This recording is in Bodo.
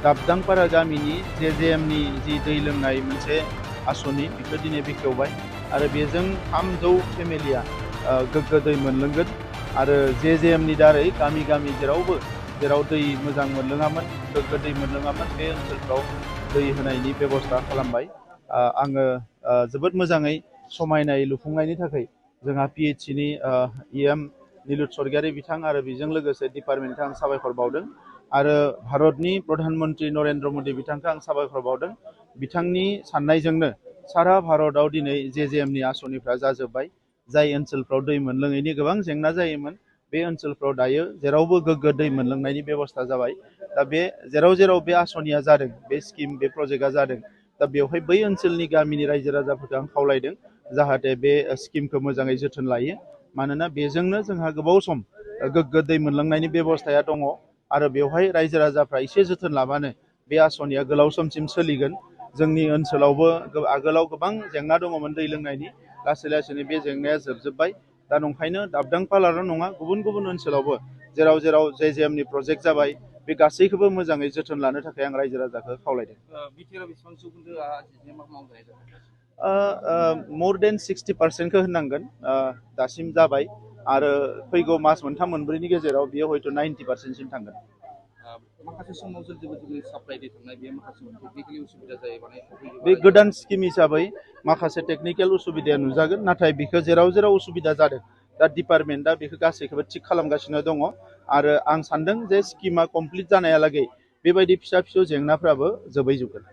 दाबदांपारा गामिनि जेजेएमनि जि दै लोंनाय मोनसे आसनि बेखौ दिनै बेखेवबाय आरो बेजों 300 फेमिलिया गोग्गो दै मोनलोंगोन आरो जेजेएमनि दारै गामि गामि जेराव दै मोजां मोनलोङामोन गोग्गो दै मोनलोङामोन बे ओनसोलफ्राव दै होनायनि बेबस्था खालामबाय। आङो जोबोद मोजाङै समायनाय लुफुंनायनि थाखाय जोंहा पिएचसिनि इएम निलुत स्वर्गियारी बिथां आरो बेजों लोगोसे डिपार्टमेन्टखौ आं साबायखर बावदों आरो भारतनि प्रधान मन्त्रि नरेन्द्र मोदी बिथांखौ आं साबायखर बावदों। बिथांनि साननायजोंनो सारा भारतआव दिनै जेजेएमनि आसनिफ्रा जाजोब्बाय। जाय ओनसोलफ्राव दै मोनलोङैनि गोबां जेंना जायोमोन बे ओनसोलफ्राव दायो जेरावबो गोग्गो दै मोनलोंनायनि बेबस्था जाबाय। दा बे जेराव बे आसनिया जादों बे स्किम बे प्रजेक्टआ जादों दा बेवहाय बै ओनसोलनि गामिनि रायजो राजाफोरखौ आं खावलायदों जाहाथे बे स्किमखौ मोजाङै जोथोन लायो मानोना बेजोंनो जोंहा गोबाव सम गोग्गो दै मोनलोंनायनि बेबस्थाया दङ आरो बेवहाय रायजो राजाफ्रा एसे जोथोन लाबानो बे आसनिया गोलाव समसिम सोलिगोन। जोंनि ओनसोलावबो आगोलाव गोबां जेंना दङमोन दै लोंनायनि लासै लासैनो बे जेंनाया जोबजोब्बाय। दा नंखायनो दाबदांपाराल' नङा गुबुन गुबुन ओनसोलावबो जेराव जेजेएमनि प्रजेक्ट जाबाय बे गासैखौबो मोजाङै जोथोन लानो थाखाय आं रायजो राजाखौ खावलायदों। मर देन 60% होननांगोन दासिम जाबाय आरो फैगौ मास मोनथाम मोनब्रैनि गेजेराव बियो हयथ' 90%सिम थांगोन। माखासे समाव जों साप्लाइ दै थांनाय बे माखासे टेकनिकेलि उसुबिदा जायो माने बे गोदान स्किम हिसाबै माखासे टेकनिकेल उसुबिदाया नुजागोन नाथाय बेखौ जेराव उसुबिदा जादों दा डिपार्टमेन्टआ बेखौ गासैखौबो थिग खालामगासिनो दङ आरो आं सानदों जे स्किमा कमप्लिट जानायालागै बेबायदि फिसा फिसौ जेंनाफ्राबो जोबैजोबगोन।